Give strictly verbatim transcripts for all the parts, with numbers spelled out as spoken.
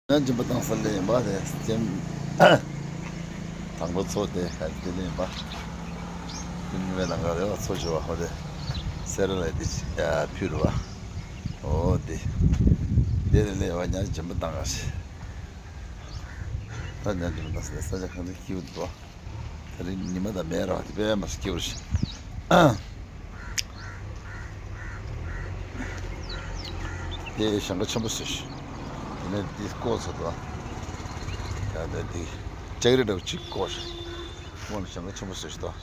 ཡང་སྦྱིན་པ་བཏང་ས་ལེན་པ་དེ་སྐྱེམས། དང་པོ་ཚོ་དེ་ག་དེ་ལེན་པ། ཉི་མའི་ནང་ག་རེ་བ་ཚོ་བྱེད་པ་ཧོ་དེ། སེ་ར་ལ་དེ་ཕུལ་རུ་བ། ཨོ་དེ། དེ་ལེན་པ་ཡང་སྦྱིན་པ་བཏང་ག་ཞེས། ད་ཡང་སྦྱིན་པ་བཏང་ས་དེ་ས་ཆ་གང་དུ་སྐྱིད་པོ་འདུག་ད་རིང་ཉི་མ་དང་མེ་ར་དེ་དཔེ་མ་སྐྱིད་པོ་རེད། དེ་ཞང་ཁ་ཆེན་པོ་ཟེར་ཞིག་དེ་ནས་འདི་ཀོ་ཚོ་དང་། ད་ལྟ་འདི་ལྕགས་རི་འདྲ་བོ་གཅིག་ཀོ་ཞིག་དངོས་གནས་ཞང་ཁ་ཆེན་པོ་ཟེར་ཞིག་དང་།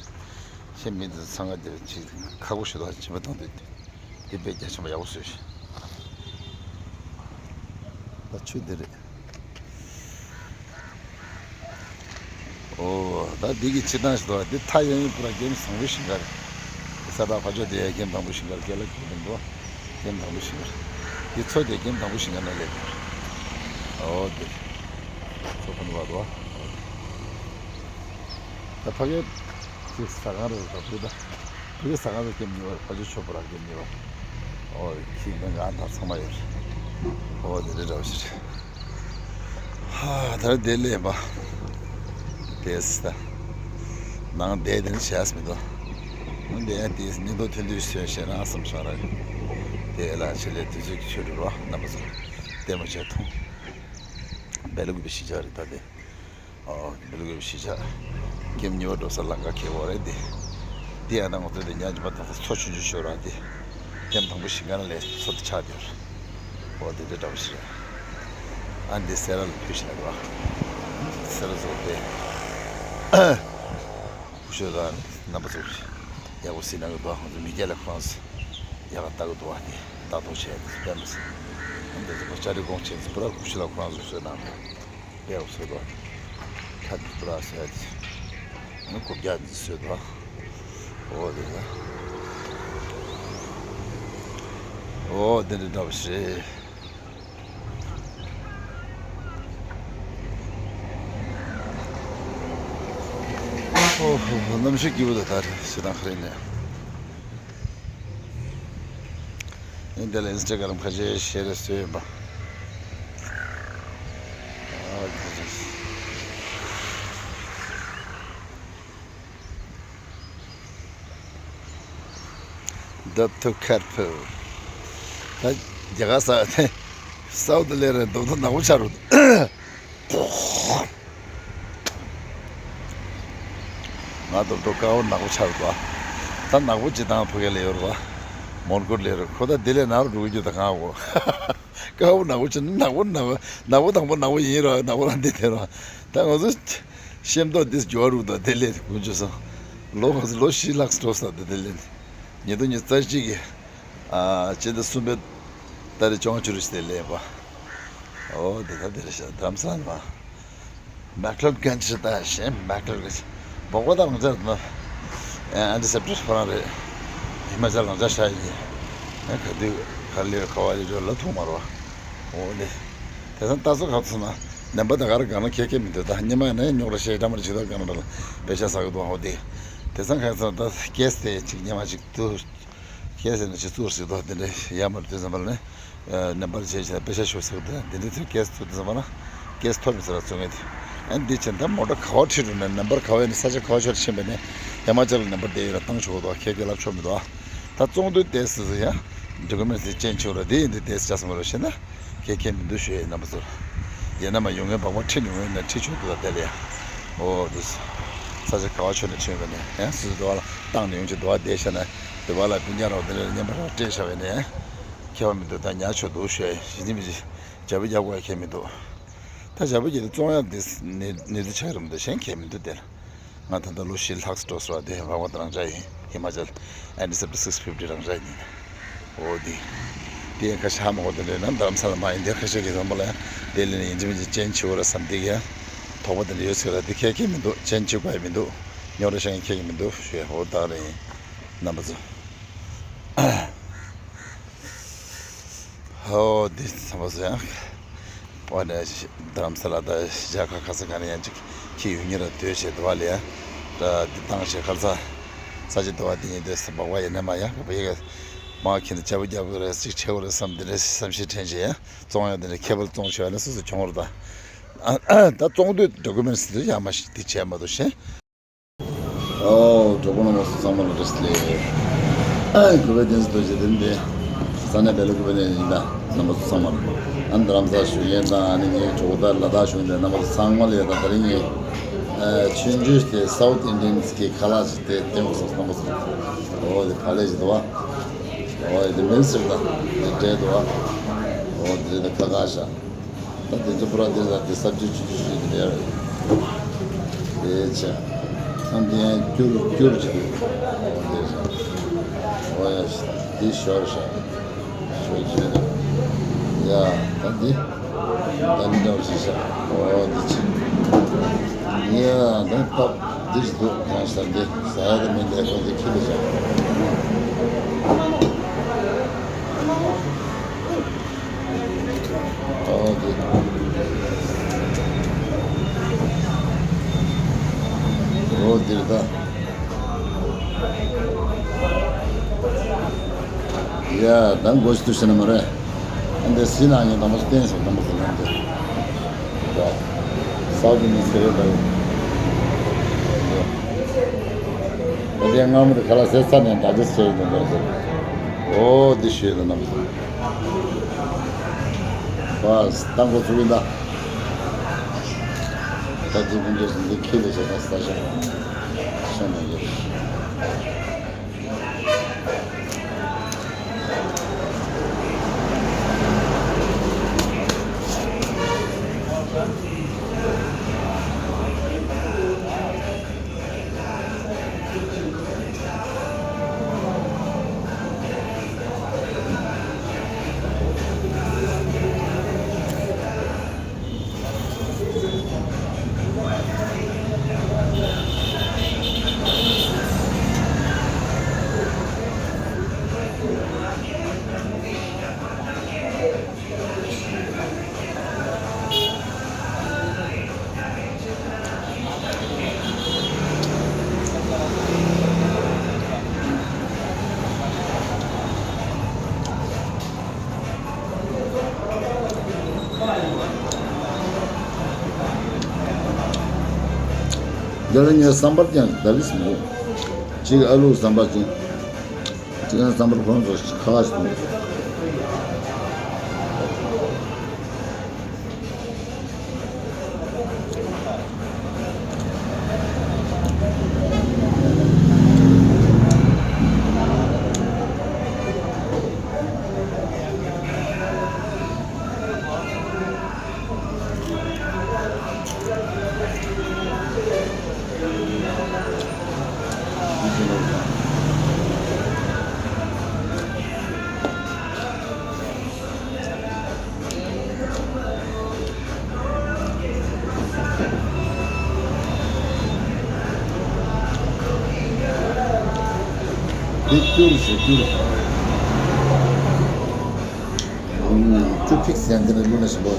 ཤེས་མི་འདི་ཚང་ང་དེ་གཅིག་ཁག་པོ་ཞིག་དང་བྱེད་པ་དང་དེ་དེ་དཔེ་རྒྱ་ཆེན་པོ་ཡག་པོ་ཟེར་ཞིག་ད་ཆུ་འདི་རེད། ཨོ། ད་འདི་གི་ཕྱི་ཐང་ཞིག་འདུག་འདི་མཐའ་ཡན་ཡིན་པུ་ར་ཀེམ་བཟང་པོ་ཞིག་ག་རེད། ས་ཐག་ཕ་ཕྱོགས་དེ་ཡ་ཀེམ་བཟང་པོ་ཞིག་ག་རེད། ཀེ་ལ་ཀེམ་འདུག་ཀེམ་བཟང་པོ་ཞིག་ག་རེད། འདི་མཚོ་དེ་ཀེམ་བཟང་པོ་ཞིག་ག་ན་ལས་འདུག་ཨོ་དེ། མཚོ་ཁོ་ན་བ་འདུག་ད་ཕ་གི་ཅིག་ཟ་ཁང་རེད་ད་བུ་ད། བུ་གི་ཟ་ཁང་རེད་ཀེམ་ཉོ་བར་ཕ་ཕྱོགས་ཆོག་པུ་ར་ཀེམ་ཉོ་བར། ཨོ་ཁྱི་ང་ང་ད་ཚང་མ་ཡོད་རེད། ཨོ་དེ་རེད་འདྲ་བ་ཞིག་རེད། ཧ། ད་རེས་དེ་ལས་པ། དེས་ད། ནང་བསྡད་དེ་ནི་བྱས་མི་འདུག་ནང་བསྡད་ཡ་དེས་ནི་ཏོ་ཐུན་དུས་སོན་བྱས་ན་བསམ་སོང་ར། དེ་ལ་ཆེད་ལས་དུས་ཚོད་ཀྱི་ཆོས་རུ་རོ་རྣམ་པ་ཚོ། ལྟད་མོ་བྱས་ཐོང་། བེ་ལུག་པའི་གཞིས་ཆགས་རེད་ད་དེ། ཨོ། བེ་ལུག་པའི་གཞིས་ཆགས། ཀེམ་ཉོ་འགྲོ་ས་ལམ་ཁ་ཁེལ་བ་རེད་དེ། དེ་ཡང་ན་ང་ཚོ་དེ་ཉག་གཅིག་པ་དང་ས་མཚོ་ཆུང་ཆུང་ཤོར་ར་དེ། ཀེམ་དང་པོ་ཞིང་ཁ་ན་ལས་མཚོ་དེ་ཆགས་དེར། ཨོ་དེ་འདྲ་འདྲ་བོ་ཞིག་རེད། ཨ་འདི་སེ་ར་ལ་ཕུལ་ཞིག་ལ་རོ། སེ་ར་ཚོ་དེ། ཁུ་ཤོད་ར་རྣམ་པ་ཚོ། ཡག་པོ་སྲིད་ན་གི་འདུག་ང་ཚོ་མི་སྐྱ་ལ་ཁོ་རང་ཚོ། ཡག་ག་ལྟ་གི་འདུག་བ་དེ་ལྟ་རྟོག་བྱས་ཏེ་སྤེན་པ་སྲིད། ཨ་འདི་ཚོ་ཁོ་ཅ་རི་གོང་ཆེན་ཚོ་པུ་ར་ཁུ་ཤོད་ལ་ཁོ་རང་ཚོ་བཟོས་གནང་འདུག་དཔེ་ཡག་པོ་བཟོས་འདུག་ཁ་འདི་པུ་ར་ཟེར་ཡ་དེ། ཨ་ནི་རྐུབ་བཀྱག་འདི་བཟོས་འདུག་ཨོ་དེ་ལ། ཨོ་དེ་འདྲ་འདྲ་བ་ཞིག་རེད། ཨོ་ཧོ་ཧོ། གནམ་གཤིས་སྐྱིད་པོ་འདུག་ད་རེས་ཞེ་སྡང་ཁ་རེ་ནས། ཨིན་དེ་ལ་ཨིན་སི་ཊ་གྷ་རམ་ཁ་ཤས་ཤེར་བཟོས་ཡོད་པ། ཨ་ཁ་ཤས། The two cat poo། ད་རྒྱ་གར་ས་ས་འུ་དུ་ལེ་རེ་རྡོ་ཐོ་ནག་པོ་ཆགས་རུ། ང་ཐོབ་ཐོབ་དཀར་པོ་ནག་པོ་ཆགས་རུ། ད་ནག་པོ་ཅི་དང་ཕ་གི་ལེ་ཡོད་རུ། མོན་གྷོ་ལེ་རུ་ཁོ་ད་དེ་ལས་ནག་རུ་འགྲོ་གི་རྒྱུ་ད་གང་གོ། དཀར་པོ་ནག་པོ་ཆགས་ནག་པོ་ནག་པོ་ནག་པོ་དང་པོ་ནག་པོ་ཡིན་རུ་ནག་པོ་རང་དེ་དེ་རུ། ད་ང་ཚོ། ཤེམ་ཏོག་འདི་འགྱུར་བ་རུ་དང་དེ་ལས་དགུན་ཆུ་སོང་། ལོ་ལོ་བཞི་ལྷག་འགྲོ་ས་དེ་དེ་ལས། ཉིས་སྟོང་ཉི་ཤུ་རྩ་གཅིག་གི། ཨ་སྤྱི་ཟླ་གསུམ་པའི་ཏ་རིག་བཅོ་ལྔ་བཅུ་རུ་ཞིག་དེ་ལས་པ། ཨོ་དེ་ད་དེ་རེད་ཤག་དྷ་རམ་ས་ལ་མ། མེག་ལོད་གྷན་ཇི་ད་ཤེམ་མེག་ལོད་གྷན་ཇི། འབོག་པ་ད་རང་ཅག་ན། ཨན་ཏི་སེབ་ཊིག་ཁོ་རང་རེད། ཧི་མ་ཅལ་རང་ཅག་ཤ་ཡིན། ཨ་ག་དུས་ག་ལེར་ག་བ་ལེར་ལ་ཐུག་མ་རོ། ཨོ་ལེ། དེ་སང་ལྟ་སོ་ག་ཚོད་ན་ནམ་པ་ད་ག་ར་གང་ན་ཁེ་ཁེ་མི་འདུག་ད་སྙེ་མ་ནས་རྙོག་དྲ་བཤད་འདྲ་མར་ཇི་ལྟར་གང་འདྲ་ལ་པེ་ཤ་ཟ་གི་འདུག་ཧོ་དེ། དེ་སང་ག་ཚོད་ད་ཀེས་དེ་ཅིག་སྙེ་མ་ཅིག་ཏུ། ཀེས་དེ་ན་ཅིག་ཚུར་ཟིག་འདུག་དེ་འདྲ་ཡ་མར་དུས་ཙམ་པ་ལ་ནི། ནམ་པར་བྱས་བྱས་པེ་ཤ་ཤོར་ཟིག་འདུག་དེ་འདྲ་ཚུར་ཀེས་ཐུབ་དུས་ཙམ་པ་ན་ཀེས་ཐོབ་མི་ཟེར་བ་བཙོང་ངེས་དེ། ཨན་འདི་ཕྱིན་ད་མོ་ཊ་ག་བ་ཁྲིད་འགྲོ་ན་ནམ་པར་ག་བ་ཡིན་ན་ས་ཆ་ག་བ་ཤོར་ཕྱིན་པ་ནས་ཧི་མ་ཅལ་ནམ་པར་དེ་ཡོད་ལ་བཏང་ཆོག་གི་འདུག་ཁེ་ཁེ་ལབ་ཆོག་མི་འདུག་ད་བཙོང་དུས་དེ་སི་སི་ཡ། ཌོ་ཀུ་མེན་ཊི་སི་ཅན་ཆུང་ར་དེ་ཡིན་དུས་དེ་སི་ཅག་སི་མ་རོ་ཤེ་ན། ཁེ་ཁེ་མི་འདུག་ཞུ་ཡས་རྣམ་པ་ཚོར། ཡིན་ན་མ་ཡོང་ངེས་བག་མ་ཁྲིད་མྱོང་ངེས་ན་ཁྲིད་ཆོག་འདུག་ད་དེ་ལ་ཡ། ཨོ་དུ། ས་ཆ་ག་བ་ཆོད་ནས་ཁྲིད་པ་ནས་ཡང་སི་སི་དུ་བ་ལ་བཏང་ནས་ཡོང་ཆེད་དུ་བ་བསྡད་ཤ་ན་དུ་བ་ལ་བུ་ཉག་རོགས་དེ་ལ་མཉམ་པར་རོགས་སྤྲད་བཞག་པས་ནས་ཡ། ཁེ་བ་མི་འདུག་ད་ཉག་ཆོད་འདུག་ཞུ་ཡས་ཞི་ནི་མི་ཞི། བྱ་བུ་རྒྱབ་དགོས་ཡ་ཁེ་མི་འདུག་ད་བྱ་བུ་རྒྱབ་དུ་བཙོང་ཡ་དེ་ནི་ནི་དུ་ཆགས་རུ་མི་འདུག་གཞན་ཁེ་མི་འདུག་དེ་ལ། ང་ད་ལྟ་ལོ་བཞི་ལྷག་འགྲོ་སོང་བ་དེ་རང་དབང་དང་རང་འཇགས་ཡིན། ཧི་མ་ཅལ་ཨན་ཏི་སེབ་ཊིག་སིགས་ཕིབ་ཊི་རང་འཇགས་ཡིན། འོ་དེ། དེ་ཡང་ཁ་ཤས་ཧ་མ་གོ་དེ་འདྲ་ན་རྡ་རམ་ས་ལ་མ་ཡིན་དེ་ཁ་ཤས་ཀྱི་བསམ་པ་ལ་ཡང་དེ་ལས་ནས་ཡིན་གཅིག་མིན་གཅིག་ཅན་ཆེ་བོ་ར་བསམ་དེ་གི་ཡང་དོགས་པ་དེ་འདྲ་ཡོད་ཚོད་ལ་དེ་ཁེ་ཁེ་མི་འདུག་ཅན་ཆེ་དགོས་ཡ་མི་འདུག་རྙོག་དྲ་བཤད་མཁན་ཁེ་ཁེ་མི་འདུག་ཞུ་ཡ་འོ་ད་རེད་ཡིན། རྣམ་པ་ཚོ། ཧོ་འདི་ཚང་མ་ཟེར་ཡང་། པ་ནས་རྡ་རམ་ས་ལ་དང་ཞྭ་ཁ་ཁ་ས་ག་ནས་ཡང་ཅིག་ཁྱི་ཡོད་ཉེ་ར་སྡོད་བྱས་འདུག་བ་ལས་ཡང་། འདི་བཏང་བྱས་ཁ་ས་ས་ཆ་འདུག་བ་འདི་ཉིད་འདོད་ས་འབག་པ་ཡིན་ན་མ་ཡང་བ་ཡི་ག་མ་ཁྱེད་ནས་བྱ་བ་རྒྱབ་དགོས་རེད། ཅིག་བྱེད་དགོས་རེད་བསམ། དེ་འདྲའི་བསམ་ཤེས་དྲན་བྱས་ཡ། བཙོང་ཡ་དེ་འདྲ་ཁེ་བལ་བཙོང་བྱས་ཡ་ལ་སོ་སོ་གྱོང་རེད་ད། ཨ་ཨ་ད་བཙོང་དུས་འགྲོ་གི་མིན་ཟེར་དུས་ཡ་མ་ཤི་དེ་བྱས་མ་གཏོགས་ཤེས། ཨོ་གྲོགས་པོ་རྣམ་པ་ཚོ་ཚང་མ་ལ་བཀྲ་ཤིས་བདེ་ལེགས། ཨ་གུས་པ་བསྟན་འཛིན་རྡོ་རྗེ་དེ་འདི་ས་གནས་བལ་ཡུལ་གུས་པ་ནས་ཡིན་ད། རྣམ་པ་ཚོ་ཚང་མ་ལ་ཨ་རྡ་རམ་ས་ལ་བཞུགས་མཁན་དང་། ཨ་ནི་ངའི་གྲོགས་པོ་ད་ལ་དྭགས་བཞུགས་མཁན་རྣམ་པ་ཚོ་ཚང་མ་ལ་ཡ། ད་དེ་རིང་ངས་ཨ་ཆུང་ཆུང་དེ་South Indians་གི་ཁ་ལག་ཅིག་དེ་སྟོན་དགོས་སོང་། རྣམ་པ་ཚོ། ཨོ་དེ་བག་ལེབ་ཅིག་འདུག་བ། ཨོ་དེ་མིན་ཟེར་ད་དེ་འདྲ་འདུག་བ། ཨོ་དེ་ད་ཁ་ཁ་ཤ། ད་དེ་ཚོ་པུ་ར་དེ་ལ་དེ་སབ་ཇི་ཆུང་ཆུང་ཞིག་དེ་ཡར་དེ་བྱས། ཨ་འདི་ཡང་སྐྱུར་སྐྱུར་བྱས། འོ་དེ་བྱས། འོ་ཡ་དེ་ཤོར་ཤག་ཤོར་བྱས། ཡ་ད་འདི་ད་འདི་འདྲ་བ་ཞིག་ཤག་འོ་འདི་ཕྱིན། ཡ་ད་སྟབས་འདི་ཞིག་འདུག་གང་ཤར་འདི་ཟ་ཡ་ད་མི་འདི་ཁོ་འདི་ཁྱི་ལ་བྱས། ཨོ་དེ། ཨོ་དེ་རེད་ད། ཡ་ད་མགོ་ཞིག་ཏུ་ཤེས་ན་མ་རེད། ཨ་འདི་སྲིད་ན་ངས་དང་པོ་བསྟན་སོང་། དང་པོ་ཟེར་ན་འདི། ད་སའུ་ཐི་ནི་སི་རེད་ད། ཨ་འདི་སྔ་མོ་དེ་ཁ་ལག་ཟས་ཚར་ནས་ད་ཅི་བྱས་ཡིན་འདུག་ཟེར། ཨོ་འདི་ཤེས་ད་རྣམ་པ། བ་ད་མགོ་ཚུགས་ཡིན་ད། ད་དེ་ཀུན་འདྲེས་འདི་ཁྱི་ལས་བྱེད་ད་ས་ཞབས་ཤ་ན་ཡོད། འདི་ལ་ངས་ཟམ་པར་ཀྱང་ད་རིས་མི་འདུག་གཅིག་ཨ་ལུ་ཟམ་པར་གཅིག་གཅིག་ཡང་ཟམ་པར་ཁོང་ཚོ་ཁ་ཁ་ཞིག་འདུག་འདི་སྐྱུར་ཞིག་སྐྱུར། ཨུམ། ཅུ་ཕིག་ཟན་དེ་ནས་བླུགས་ན་ཞིམ་པོ།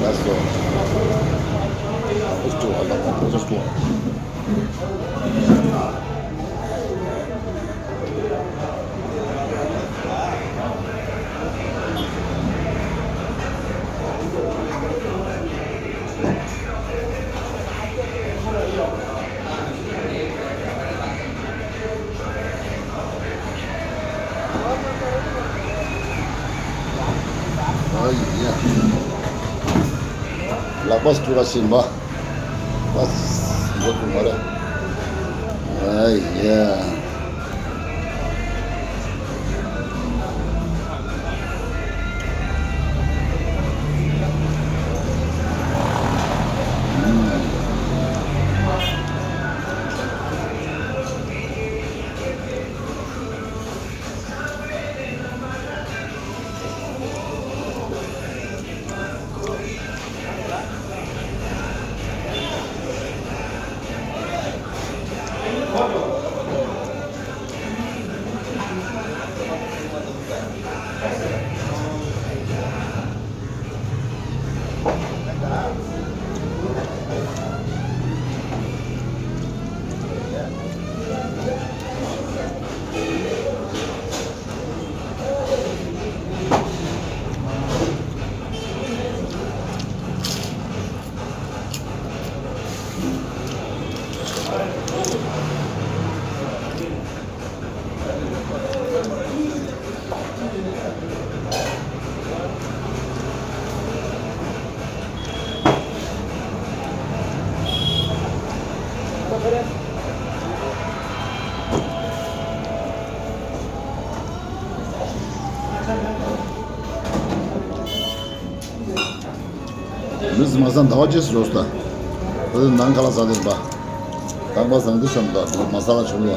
ལགས་སོ། ཨ་ཁུ་སྤྲོ་བ་ལགས་པ་ཁོ་ཚོ་སྤྲོ། ཨ་ཡ། ལག་པ་སྐྱུག་ག་ཕྱིན་པ། པ། མགོ་ཐུག་མ་རེད། ཨ་ཡ། མི་ཟི་མ་ས་ཟླ་བ་རྗེས་སུ་འགྲོ་སོང་། ད་དེ་ནང་ཁ་ལག་ཟ་དེ་འབའ། རྟག་པར་ཟ་འདི་ཤོམ་དང་མ་ས་ལ་ཆུང་ལ།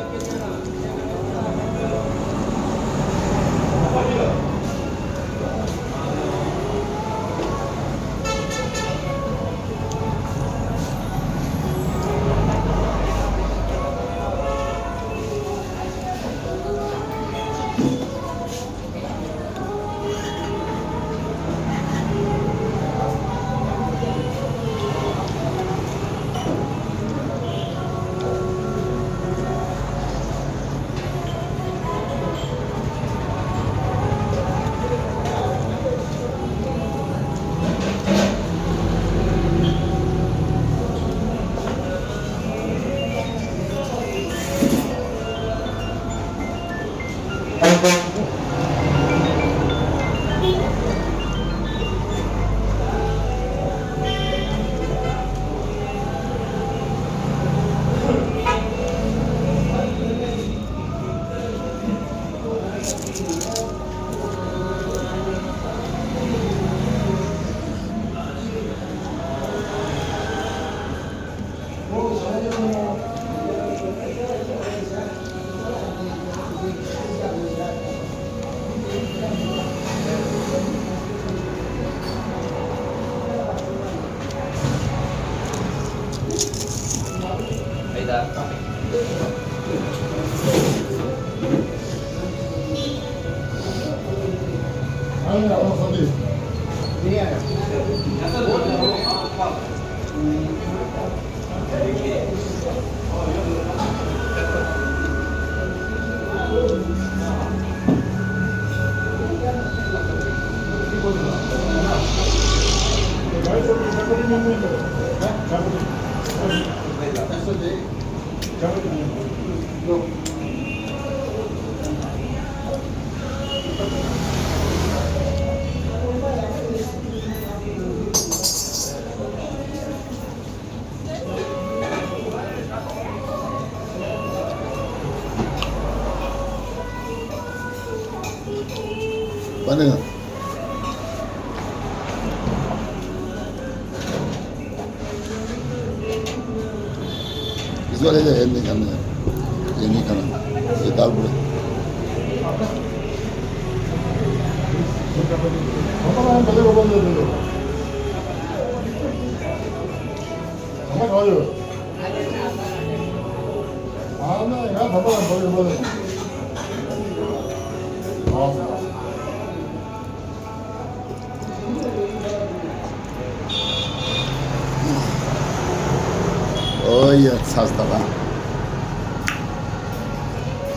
पानी का। इस वाले का है नहीं खाना है। ये नहीं खाना। ये दाल पूरी। ཨོ་ཡ་ཚ་ས་ད་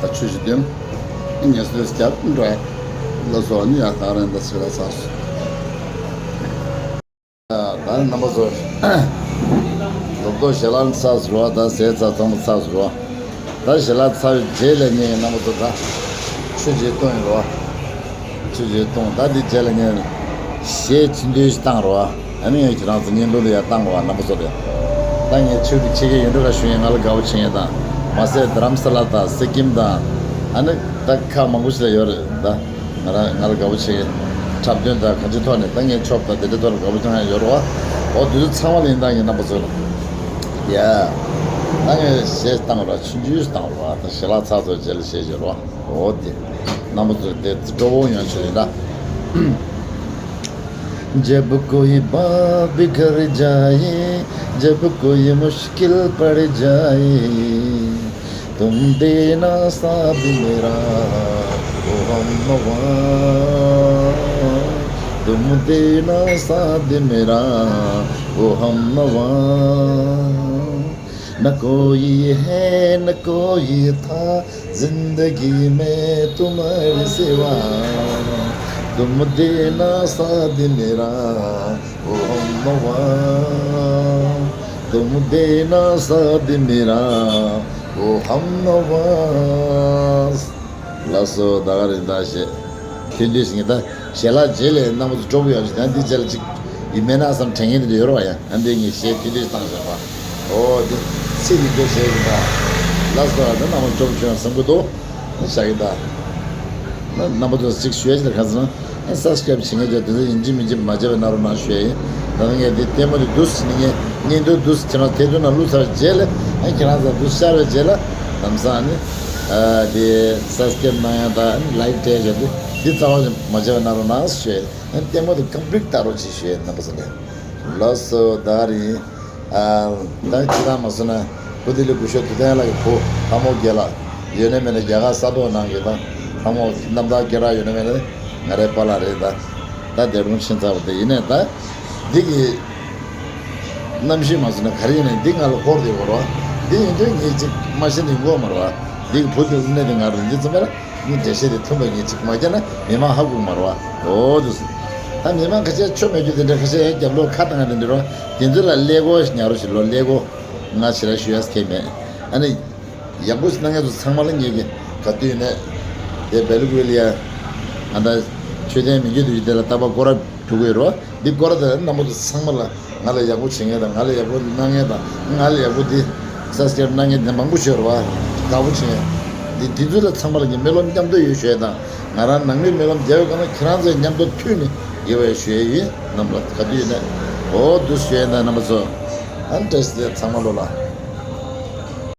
ད་ཆུ་ཞིག་འདེམ། ངལ་གསོ་རྒྱབ་འགྲོ་ཡ། ལ་སོ་ནི་ཡ་ག་རེ་འདི་ཚེ་ལ་ཚ་སོ། ད་རྣམ་པ་ཚོ། རྡོག་རྡོག་ཞལ་ལག་ཚར་སོང་རོ། ད་ཟས་ཚར་ཚང་མ་ཚར་སོང་རོ། ད་ཞལ་ལག་ཚར་རྗེས་ལ་ངས་རྣམ་པ་ཚོ་ད་ཆུ་ཞིག་བཏུང་ཡིན་རོ། ཆུ་ཞིག་བཏུང་། ད་འདི་རྗེས་ལ་ངས་གཞས་ཆུང་ཆུང་ཞིག་བཏང་རོ། ཨ་ནི་ངས་ཁྱེད་རང་ཚོ་བརྙན་ཐུང་དེ་ཡར་བཏང་རོ། རྣམ་པ་ཚོ་དེ། ད་ངས་ཆུ་དེ་ཆེ་གེ་ཡོད་འགྲོ་ག་ཞུ་ཡིན། ང་ལ་དགའ་པོ་བྱེད་ཡིན། ད་མ་ཟད་རྡ་རམ་ས་ལ་དང་སི་ཀིམ་དང་། ཨ་ནི་ད་ཁག་མང་པོ་ཞིག་ལ་ཡོད་རེད་ད། ང་རང་ང་ལ་དགའ་པོ་བྱེད་ཀྱི། འཁྲབ་སྟོན་དང་གང་ཅིའི་ཐོག་ནས་ད་ངས་ཆོབ་དང་དེ་འདྲའི་ཐོག་ལ་དགའ་པོ་བྱེད་མཁན་ཡོད་རེད་བ། འོ་དེ་ཚོ་ཚང་མ་ལ་ཡིན་ད་ངས་རྣམ་པ་ཚོ་ལ། ཡ། ད་ངས་གཞས་བཏང་རོ། ཆུང་ཆུང་བཏང་རོ། ད་ཞལ་ལག་ཚར་ཚོ་རྗེས་ལ་གཞས་བརྗོད་རོ། འོ་དེ། རྣམ་པ་ཚོ་དེ་སྤྲོ་བོ་ཡོང་ཆེད་ཡིན་ད། जब कोई बात बिगड़ जाए, जब कोई मुश्किल पड़ जाए, तुम देना साथ मेरा, ओ हमनवा। तुम देना साथ मेरा, ओ हमनवा। न कोई है, न कोई था, जिंदगी में तुम्हारे सिवा। तुम देना साथ मेरा, ओ हमनवा। तुम देना साथ मेरा, ओ हमनवा। ལགས་སོ། ད་ག་རེད་ད་ཞེས། དེ་འདྲ་ཞིག་ད་ཞལ་ལག་རྗེས་ལ་རྣམ་པ་ཚོ་སྤྲོ་པོ་ཡོད་ཅིག་ད་འདི་རྗེས་ལ་ཅིག་ཡིན་མེད་ན་བསམ་དྲན་མཁན་དེ་འདྲ་ཡོད་རེད་བ་ཡ། ཨ་འདི་ངས་གཞས་དེ་འདྲ་ཞིག་བཏང་བཞག་པ། ཨོ་འདི་ཚིག་ནི་འདི་བྱས་ཡིན་ད། ལགས་སོ། ད་རྣམ་པ་སྤྲོ་པོ་བྱུང་བསམ་གི་འདུག་ད་བཞག་གི་ད། རྣམ་པ་ཚོ་གཅིག་ཞུ་ཡ་ཅིག་ལ་ག་ཟེར་ན། སབ་སི་ཀ་རེབ་བྱེད་མཁན་ཚོ་དེ་ཚོ་ཡིན་གཅིག་མིན་གཅིག་མ་བརྗེད་པ་གནང་རོགས་གནང་ཞུ་ཡ་ཡིན། ད་ལྟ་ངས་འདི་ལྟད་མོ་དེ་འདུག་སེ་ནི་ངས་བརྙན་ཐུང་འདུག་སེ་ཁྱེད་རང་ཐད་གཏོང་ནང་བླུགས་ཚར་རྗེས་ལ། ཨ་ཁྱེད་རང་ཚོ་འདུག་སེ་ཤར་བའི་རྗེས་ལ་ལམ་སང་ནི་ཨ་དེ་སབ་སི་ཀ་རེབ་གནང་ཡ་དང་ལའིཀ་སྤྲད་བྱས་ཏེ་འདི་རྩ་བ་ནས་མ་བརྗེད་པ་གནང་རོགས་གནང་ཞུ་ཡ་ཡིན། ལྟད་མོ་དེ་ཀམ་པི་ལིཊ་ལྟ་རོགས་གྱིས་ཞུ་ཡ་ཡིན། རྣམ་པ་ཚོ་ལ། ལགས་སོ། ད་རིང་ཨ་ད་ཁྱེད་རང་མ་སོང་ན་བུ་དེ་ལས་སྐུ་ཞབས་དུས་ཐེངས་ལགས་ཀྱི་བུ་ལྷ་མོ་རྒྱལ་ལགས་ཡོད་ནའི་མེད་ནའི་རྒྱ་གར་ས་ཐོག་ནང་གི་ད་ལྷ་མོ་རྣམ་ཐར་རྒྱལ་ལགས་ཡོད་ནའི་མེད་ནའི་ང་རའི་པཱ་ལགས་རེད། ད་ད་འདིར་ཁོང་ཕྱིན་ཚར་བ་དེ་ཡིན་ནའི་ད་འདི་གི་གནམ་གཤིས་མ་སོང་ན་ག་རེ་ཡིན་ནའི་འདི་ང་ལ་སྐོར་དེ་ཡོད་རོགས། འདི་ཡིན་དུས་ངས་ཅིག་མ་ཤེས་ནས་ཡོང་གི་མ་རེད་བ། འདི་གི་བུ་དེ་དངོས་གནས་དེ་ང་རང་འདི་ཙམ་པ་ལ། ངའི་འགྲེལ་བཤད་དེ་མཐུན་པ་ངས་ཅིག་མ་བརྒྱབ་ན་མི་མང་ཧ་གོ་གི་མ་རེད་བ། འོ་དུ་སོང་། ད་མི་མང་ཁ་ཤས་ཆོ་མེད་རྒྱུ་དེ་འདྲ་ཁ་ཤས་རྒྱབ་ལོག་ཁ་བཏང་ཡ་དེ་འདྲ་རོ། དེ་ཚོ་ལ་ཀླད་ཀོར་ཉར་རོགས་ཞིག་ལོ། ཀླད་ཀོར་ང་ཞེ་དྲག་ཞུ་ཡ་སྐད་མེད། ཨ་ནི་ཡག་པོ་ཞིག་གནང་མཁན་ཚོ་ཚང་མ་ལ་ངས་ཀྱི་ག་དུས་ནས་དེ་བེ་ལུག་ཝེ་ལི་ཡ་ང་ད་མཆོད་རྟེན་མི་འགྱུར་དུས་དེ་ལ་རྟག་པར་སྐོར་ར་འགྲོ་གི་ཡོད་རོ། འདི་སྐོར་ར་དེ་རྣམ་པ་ཚོ་ཚང་མ་ལ། ང་ལ་ཡག་པོ་བྱེད་མཁན་དང་། ང་ལ་ཡག་པོ་གནང་མཁན་དང་། ང་ལ་ཡག་པོ་འདི་སབ་སི་ཀ་རེབ་གནང་མཁན་དེ་མང་པོ་ཡོད་རེད་བ། དགའ་པོ་བྱེད་མཁན་འདི་འདི་ཚོ་ལ་ཚང་མ་ལ་ངས་སྨོན་ལམ་མཉམ་དུ་ཡོད་ཞུ་ཡ་དང་། ང་རང་ནང་མིའི་སྨོན་ལམ་རྒྱག་ཡོད་གང་ན་ཁྱེད་རང་ཚོའི་མཉམ་དུ་མཐུད་ནས་ཡོད་པ་ཞུ་ཡ་ཡིན། རྣམས་ལ་ག་དུས་ཡིན་ན་འོ་འདུག་ཞུ་ཡ་དང་། རྣམ་པ་ཚོ་ཨ་ནི་བཀྲ་ཤིས་བདེ་ལེགས། ཚང་མ་ལོ་ལ།